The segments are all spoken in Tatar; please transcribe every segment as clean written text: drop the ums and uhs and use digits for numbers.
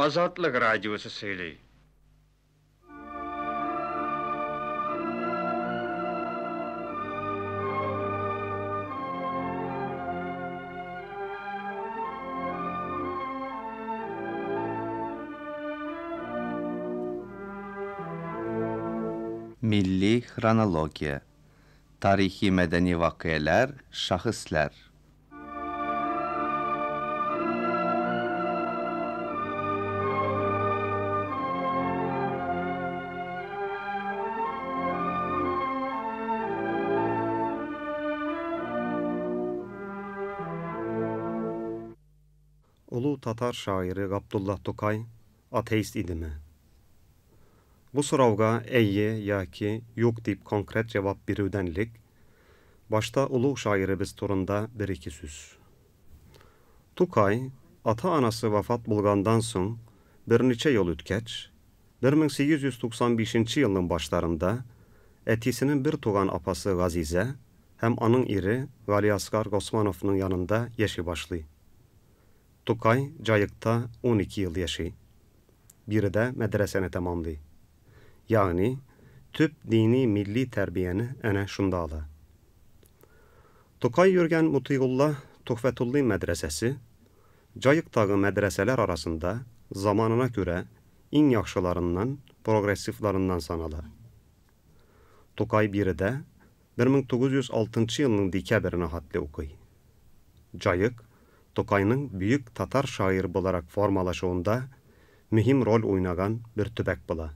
Азатлык Радиосы сөйли. Milli xronologiya. Tarixi mədəni vaqiələr, şəxslər. Ulu Tatar şairi Gabdullah Tukay ateist idimi? Bu sorawga әйе яки юк дип конкрет җавап бирүдән элек, башта олуг шагыйребез турында бер-ике сүз. Тукай, ата-анасы вафат булгандан соң берничә ел үткәч, 1895 елның башларында әтисенең бер туган апасы Газизә һәм аның ире Галиасгар Госмановның янында яши башлый. Тукай Җаекта 12 ел яши. Биредә мәдрәсәне тәмамлый. Ягъни төп дини милли тәрбияне әнә шунда ала. Тукай йөргән Мутыйгулла Төхфәтуллин мәдрәсәсе Җаектагы мәдрәсәләр арасында заманына күрә иң яхшыларыннан, прогрессивларыннан санала. Тукай биредә 1906 елның декабренә хәтле укый. Җаек Тукайның бөек татар шагыйре буларак формалашуында мөһим роль уйнаган бер төбәк була.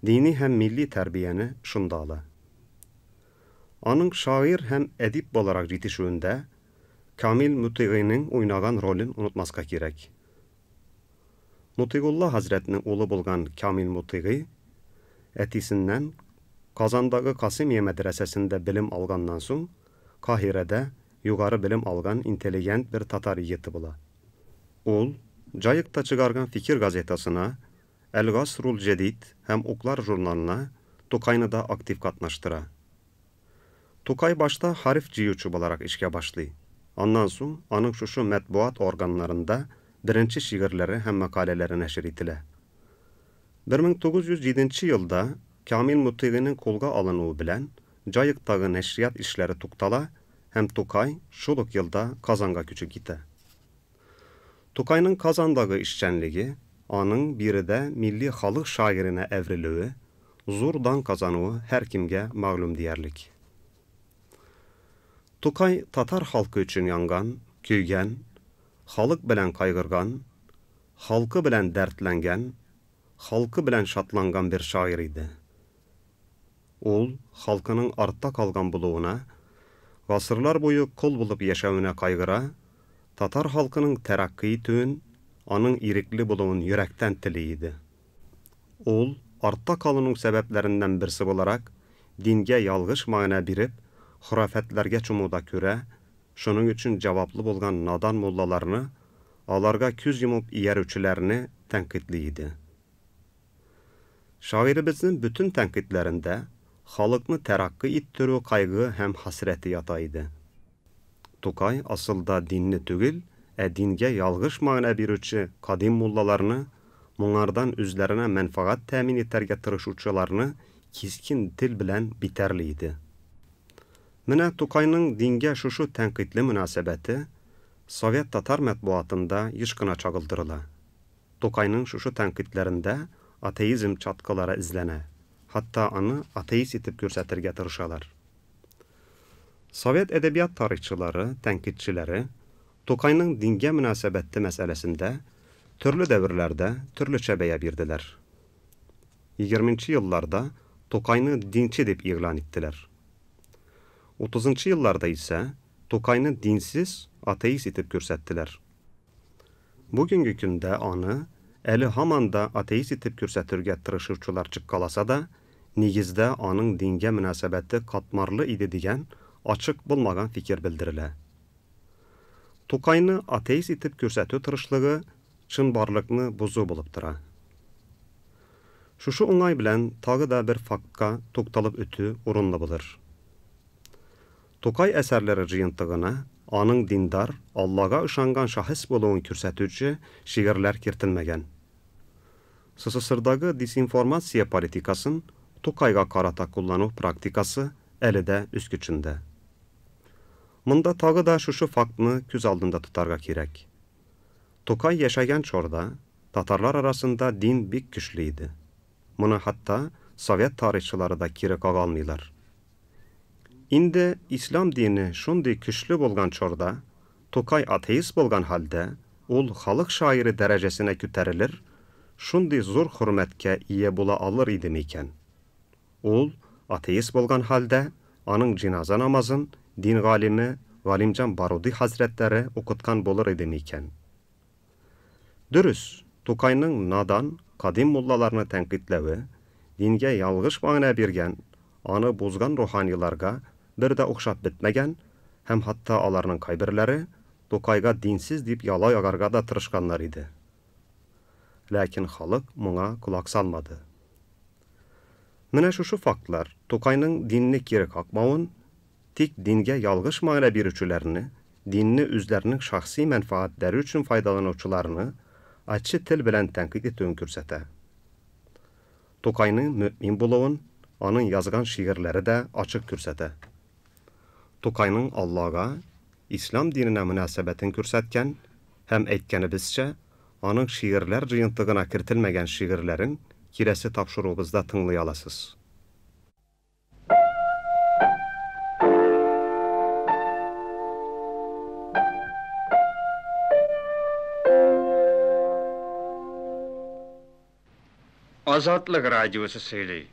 Дини һәм милли тәрбияне шунда ала. Аның шагыйрь һәм әдип буларак җитешүендә Камил Мутыйгыйның уйнаган ролен онытмаска кирәк. Мутыйгулла хәзрәтнең улы булган Камил Мутыйгый әтисеннән Казандагы Касымия мәдрәсәсендә белем алганнан соң Каһирәдә югары белем алган интеллигент бер татар егете була. Ул Җаекта чыгарган Фикер газетасына, Әл-Гасрул Җәдид һәм Уклар журналына Тукайны да актив катнаштыра. Тукай башта хәреф җыючы буларак эшкә башлый. Аннан соң аның шушы матбугат органнарында беренче шигырьләре һәм мәкаләләре нәшер ителә. 1907 елда Камил Мутыйгыйның кулга алынуы белән Җаектагы нәшрият эшләре туктала һәм Тукай шул ук елда Казанга күчеп китә. Тукайның Казандагы эшчәнлеге, аның биредә милли халык шагыйренә әверелүе, зур дан казануы һәркемгә мәгълүм диярлек. Тукай татар халкы өчен янган, көйгән, халык белән кайгырган, халкы белән дәртләнгән, халкы белән шатланган бер шагыйрь иде. Ул халкының артта калган булуына, гасырлар буе кол булып яшәвенә кайгыра, татар халкының тәрәккый итүен, аның ирекле булуын йөрәктән тели иде. Ул артта калуның сәбәпләреннән берсе буларак, дингә ялгыш мәгънә биреп, хорафәтләргә чумуда күрә, шуның өчен җаваплы булган надан муллаларны, аларга күз йомып иярүчеләрне тәнкыйтьли иде. Шагыйребезнең бөтен тәнкыйтьләрендә халыкны тәрәккый иттерү кайгы һәм хәсрәте ята иде. Тукай асылда динне түгел, ә дингә ялгыш мәгънә бирүче кадим муллаларны, моңардан үзләренә мәнфәгать тәэмин итәргә тырышучыларны кискен тел белән битәрли иде. Менә Тукайның дингә шушы тәнкыйтьле мөнәсәбәте совет татар матбугатында еш кына чагылдырыла. Тукайның шушы тәнкыйтьләрендә атеизм чаткылары эзләнә. Хәтта аны атеист итеп күрсәтергә тырышалар. Совет әдәбият тарихчылары, тәнкыйтьчеләре Тукайның дингә мөнәсәбәте мәсьәләсендә төрле дәверләрдә төрлечә бәя бирделәр. 20 елларда Тукайны динче дип игълан иттеләр. 30 елларда исә Тукайны динсез, атеист итеп күрсәттеләр. Бүгенге көндә аны әле һаман да атеист итеп күрсәтергә тырышучылар чыккаласа да, нигездә аның дингә мөнәсәбәте катмарлы иде дигән ачык булмаган фикер белдерелә. Тукайны атеист итеп күрсәтү тырышлыгы чынбарлыкны бозу булып тора. Шушы уңай белән тагы да бер фактка тукталып үтү урынлы булыр. Тукай әсәрләре җыентыгына аның диндар, Аллага ышанган шәхес булуын күрсәтүче шигырьләр кертелмәгән. СССРдагы дезинформация политикасын Тукайга карата куллану практикасы әле дә үз көчендә. Монда тагы да шушы фактны күз алдында тотарга кирәк. Тукай яшәгән чорда татарлар арасында дин бик көчле иде. Моны хәтта совет тарихчылары да кире кага алмыйлар. Инде ислам дине шундый көчле булган чорда, Тукай атеист булган хәлдә, ул халык шагыйре дәрәҗәсенә күтәрелер, шундый зур хөрмәткә ия була алыр иде микән? Ул атеист булган хәлдә, аның җиназа намазын дин галиме Галимҗан Баруди хәзрәтләре укыткан булыр иде микән? Дөрес, Тукайның надан, кадим муллаларны тәнкыйтьләве, дингә ялгыш мәгънә биргән, аны бозган руханиларга бер дә охшап бетмәгән һәм хәтта аларның кайберләре Тукайга динсез дип яла ягарга да тырышканнар иде. Ләкин халык моңа колак салмады. Менә шушы фактлар Тукайның динне кире какмавын, тик дингә ялгыш мәгънә бирүчеләрне, динне үзләренең шәхси мәнфәгатьләре өчен файдаланучыларны ачы тел белән тәнкыйть итүен күрсәтә. Тукайның мөэмин булуын аның язган шигырьләре дә ачык күрсәтә. Тукайның Аллага, ислам диненә мөнәсәбәтен күрсәткән һәм әйткәнебезчә, аның шигырьләр җыентыгына кертелмәгән шигырьләрен киләсе тапшыруыбызда тыңлый аласыз. Азатлык радиосы сөйли.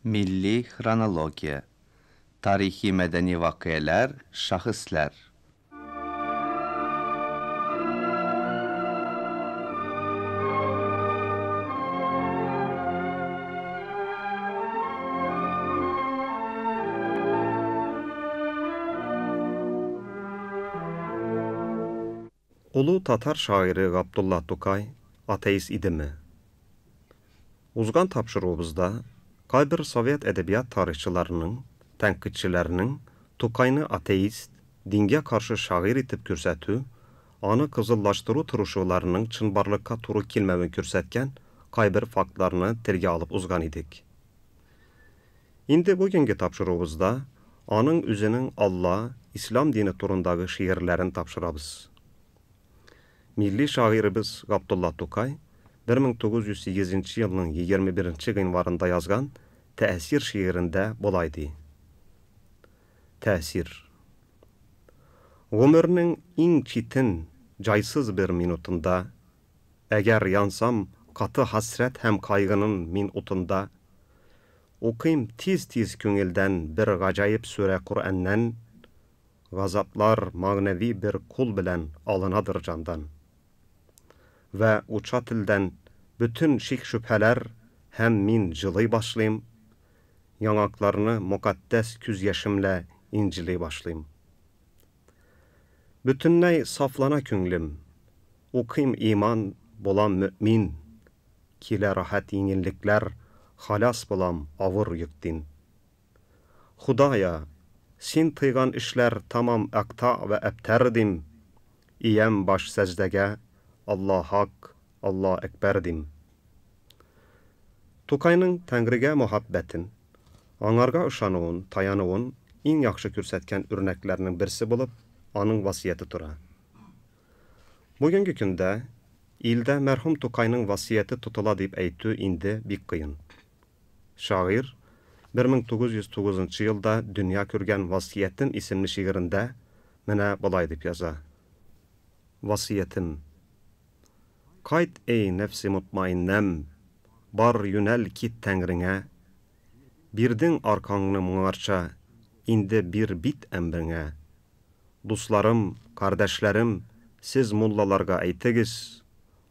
Milli xronologiya. Tarixi mədəni vaqiələr, şəxslər. Ulu tatar şairi Gabdulla Tukay ateist idimi? Узган тапшыруыбызда кайбер совет әдәбият тарихчыларының, тәнкыйтьчеләренең Тукайны атеист, дингә каршы шагыйрь итеп күрсәтү, аны кызыллаштыру тырышуларының чынбарлыкка туры килмәвен күрсәткән кайбер фактларны телгә алып узган идек. Инде бүгенге тапшыруыбызда аның үзенең Алла, ислам дине турындагы шигырьләрен тапшырабыз. Милли шагыйребез Габдулла Тукай 1908 елның 21 гыйнварында язган Тәэсир шигырендә болай ди. Тәэсир. Гомернең иң читен, җайсыз бер минутында, әгәр янсам каты хәсрәт һәм кайгының мин утында, укыйм тиз-тиз күңелдән бер гаҗәеп сүрә Коръәннән, газаплар мәгънәви бер кул белән алынадыр җандан. Вә уча телдән бөтен шик-шөбһәләр һәм мин җылый башлыйм, яңакларны мөкатдәс күз яшемлә инҗили башлыйм. Бөтенләй сафлана күңлем, укыйм иман, булам мөмин, килә рәхәт еңеллекләр, халас булам авыр йөктин. Худая, син тыйган эшләр тамам әкта вә әбтәр дим, иям баш сәҗдәгә, Алла хак, Алла әкбәр дим. Тукайның Тәңрегә мөхәббәтен, аңарга ышануын, таянуын иң яхшы күрсәткән үрнәкләрнең берсе булып, аның васыяте тора. Бүгенге көндә илдә мәрхүм Тукайның васыяте тотыла дип әйтү инде бик кыен. Шагыйрь 1909 елда дөнья күргән Васыятем исемле шигырендә менә болай дип яза. Васыятем. Кайт эй нәфсе мутмаиннәм, бар юнәл кит тәңреңә. Бирдең аркаңны моңарча, инде бир бит әмреңә. Дусларым, кардәшләрем, сез муллаларга әйтегез,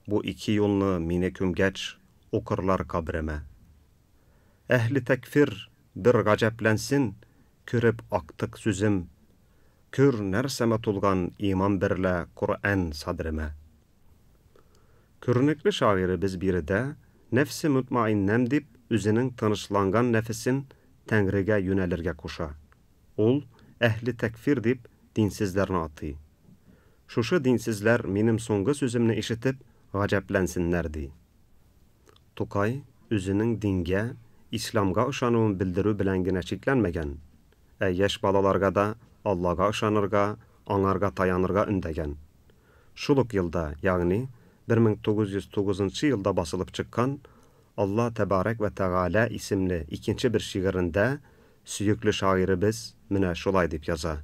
бу ике юлны мине күмгәч укырлар кабремә. Әһле тәкфир бер гаҗәпләнсен, Күреп актык сүзем. Күр нәрсәмә тулган иман берлә Коръән садримә. Күренекле шагыйребез биредә нәфсе мөтмаиннәм дип үзенең тынычланган нәфесен Тәңрегә юнәлергә куша. Ул әһле тәкфир дип динсезләрне атый. Шушы динсезләр минем соңгы сүземне ишетеп гаҗәпләнсеннәр ди. Тукай үзенең дингә, исламга ышануын белдерү белән генә чикләнмәгән, ә яшь балаларга да Аллага ышанырга, аңарга таянырга өндәгән. Шул ук елда, ягъни 1909 елда басылып чыккан Алла тәбарәк вә тәгалә исемле икенче бер шигырендә сөекле шагыйребез менә шулай дип яза.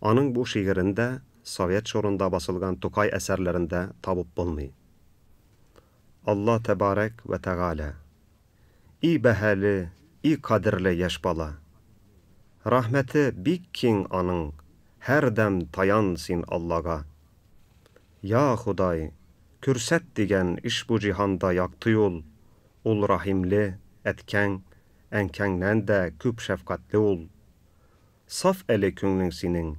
Аның бу шигырен дә совет чорында басылган Тукай әсәрләрендә табып булмый. Алла тәбарәк вә тәгалә. И бәһале, и кадерле яшь бала. Рәхмәте бик киң аның, һәрдәм таян син Аллага. Я Ходай, күрсәт дигән ишбу җиһанда якты юл, ул рәхимле, әткәң, әнкәңнән дә күп шәфкатьле ул. Саф әле күңлең синең,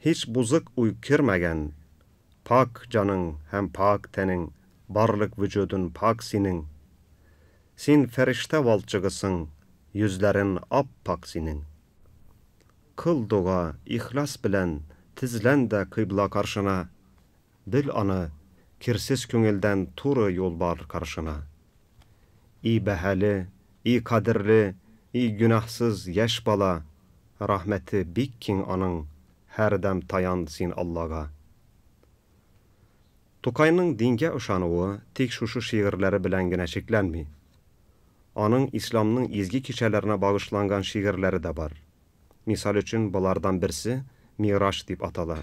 һич бузык уй кермәгән, пакь җаның һәм пакь тәнең, барлык вөҗүдең пакь синең. Син фәрештә валчыгысың, йөзләрең ап-ак синең. Кыл дога, ихлас белән, тезлән дә кыйбла каршына. Бел аны, кирсез күңелдән туры юл бар каршына. И бәһале, и кадерле, и гөнаһсыз яшь бала, рәхмәте бик киң аның, һәрдәм таян син Аллага. Тукайның дингә ышануы тик шушы шигырьләре белән генә чикләнми. Аның исламның изге кичәләренә багышланган шигырьләре дә бар. Мисал өчен, болардан берсе Мираж дип атала.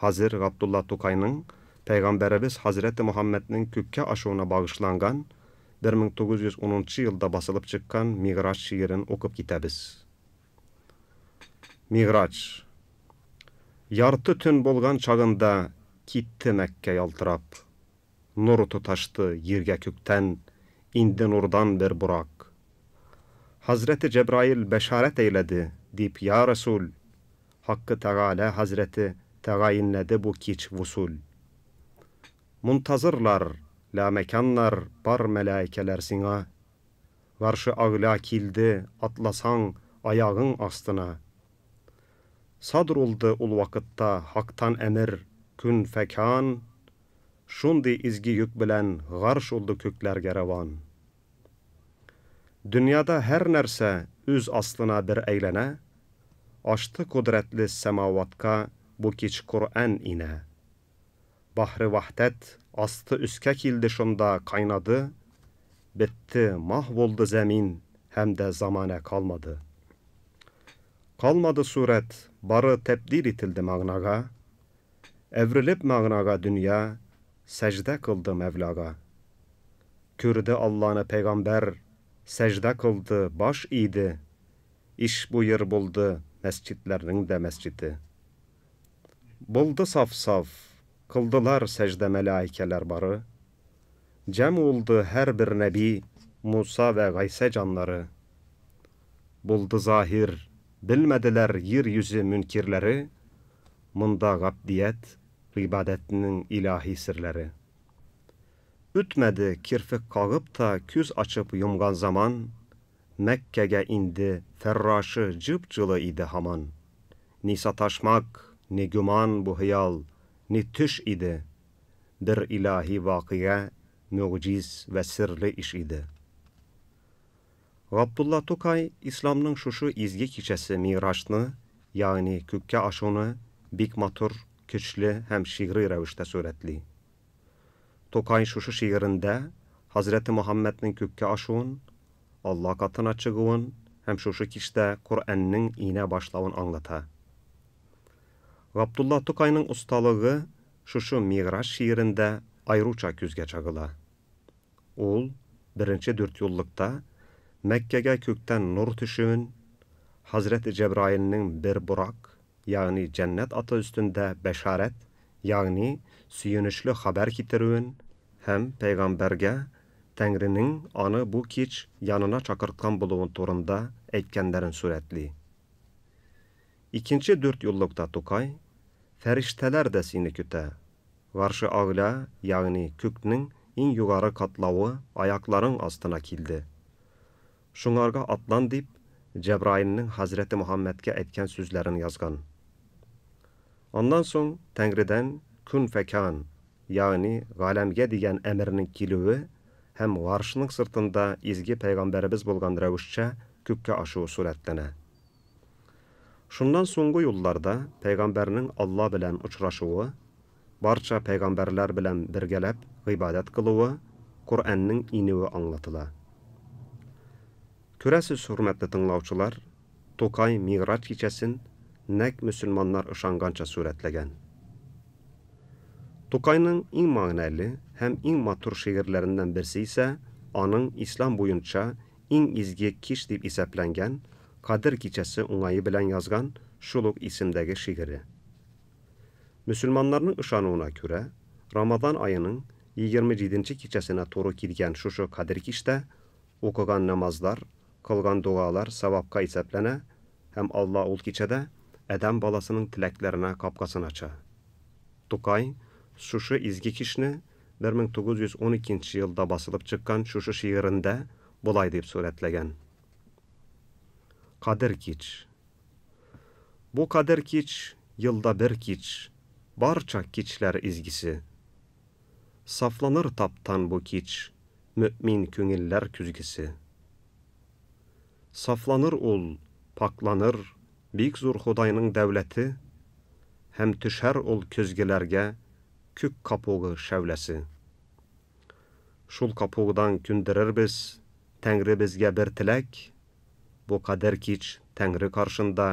Хәзер Габдулла Тукайның Пәйгамбәребез Хәзрәте Мөхәммәднең күккә ашуына багышланган 1910 елда басылып чыккан Миграҗ шигырен укып китәбез. Миграҗ. Ярты төн булган чагында китте Мәккә ялтырап. Нур тоташты җиргә күктән, инде нурдан бер бурак. Хәзрәте Җәбраил бәшарәт әйләде, дип, я Расул, Хаккы Тәгалә хәзрәте тәгаенләде бу кич вусул. Мунтазырлар, ламәканнар, бар мәлаикәләр сиңа. Гаршы әгъла килде, атласаң, аягың астына. Садыр улды ул вакытта Хактан әмер, көн фәкан, шундый изге йөк белән гарш улды күкләргә рәван. Дөньяда һәр нәрсә үз аслына бер әйләнә, ашты кодрәтле сәмаватка бу кич Коръән инә. Бахры вахдәт асты өскә килде шунда кайнады, бетте, маһ булды зәмин һәм дә заманә калмады. Калмады сурәт, бары тәбдил ителде мәгънага, әверелеп мәгънага дөнья сәҗдә кылды Мәвлага. Күрде Алланы пәйгамбәр, сәҗдә кылды, баш иде. Иш бу ер булды мәсҗидләрнең дә мәсҗиде. Булды саф-саф, кылдылар сәҗдә мәлаикәләр бары. Җәм улды һәрбер нәби, Муса вә Гайсә җаннары. Булды заһир, белмәделәр ер йөзе мөнкирләре, монда габдият, гыйбадәтнең илаһи серләре. Үтмәде кирфек кагып та күз ачып йомган заман, Мәккәгә инде фәррашы җып-җылы иде һаман. Ни саташмак, ни гөман бу хыял, ни төш иде. Бер илаһи вакыйга, мөгъҗиз вә серле иш иде. Габдулла Тукай исламның шушы изге кичәсе Мигражны, ягъни күккә ашуны бик матур, көчле һәм шигъри рәвештә сурәтли. Тукай шушы шигырендә Хәзрәте Мөхәммәднең күккә ашуын, Алла катына чыгуын һәм шушы кичтә Коръәннең инә башлавын аңлата. Габдулла Тукайның осталыгы шушы Миграж шигырендә аеруча күзгә чагыла. Ул беренче дүрт юллыкта Мәккәгә күктән нур төшүен, Хәзрәте Җәбраилнең бер бурак, ягъни җәннәт аты өстендә бәшарәт, ягъни сөенечле хәбәр китерүен һәм пәйгамбәргә Тәңренең аны бу кич янына чакырткан булуын турында әйткәннәрен сурәтли. Икенче дүрт юллыкта Тукай, Фәрештәләр дә сине көтә. Гаршы Агля, ягъни күкнең иң югары катлавы аякларың астына килде. Шуңарга атлан дип, Җәбраилнең хәзрәте Мөхәммәдкә әйткән сүзләрен язган. Аннан соң Тәңредән кун фәкан, ягъни галәмгә дигән әмернең килүе һәм гаршның сыртында изге пәйгамбәребез булган рәвешчә күккә ашуы сурәтләнә. Шуннан соңгы юлларда пәйгамбәрнең Алла белән очрашуы, барча пәйгамбәрләр белән бергәләп гыйбадәт кылуы, Коръәннең инүе аңлатыла. Күрәсез, хөрмәтле тыңлаучылар, Тукай Мигъраҗ кичәсен нәкъ мөселманнар ышанганча сурәтләгән. Тукайның иң мәгънәле һәм иң матур шигырьләреннән берсе исә аның ислам буенча иң изге кич дип исәпләнгән Кадер кичәсе уңае белән язган шул ук исемдәге шигыре. Мөселманнарның ышануына күрә, Рамазан аеның 27 нче кичәсенә туры килгән шушы Кадер кичтә укыган намазлар, кылган догалар савапка исәпләнә һәм Алла ул кичәдә адәм баласының теләкләренә капкасын ача. Тукай шушы изге кичне 1912 нче елда басылып чыккан шушы шигырендә болай дип сурәтләгән. Кадер кич. Бу кадер кич елда бер кич, барча кичләр изгесе. Сафланыр таптан бу кич, мөэмин күңелләр көзгесе. Сафланыр ул, пакьланыр бик зур Ходайның дәүләте, һәм төшәр ул көзгеләргә күк капугы шәүләсе. Шул капугдан күндерербез Тәңребезгә бер теләк, бу кадер кич Тәңре каршында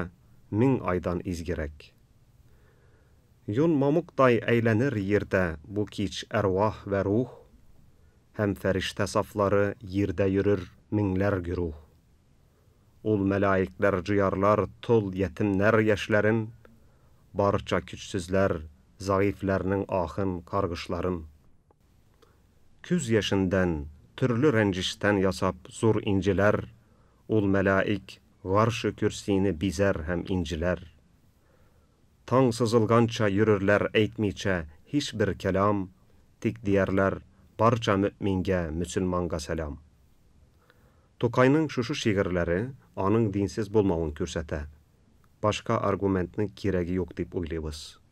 мең айдан изгерәк. Йон мамыктай әйләнер йирдә бу кич әрвах вә рух, һәм фәрештә сафлары йирдә йөрер меңләр гөруһ. Ул мәлаикләр җыярлар тол ятимнәр яшьләрен, барча көчсезләр, зәгыйфьләрнең ахын, каргышларын. Күз яшендән, төрле рәнҗештән ясап зур инҗиләр, ул мәлаик гаршы көрсине бизәр һәм инҗиләр. Таң сызылганча йөрерләр әйтмичә һичбер кәлам, тик диярләр барча мөэмингә, мөселманга сәлам. Тукайның шушы шигырьләре аның динсез булмавын күрсәтә. Башка аргументның кирәге юк дип уйлыйбыз.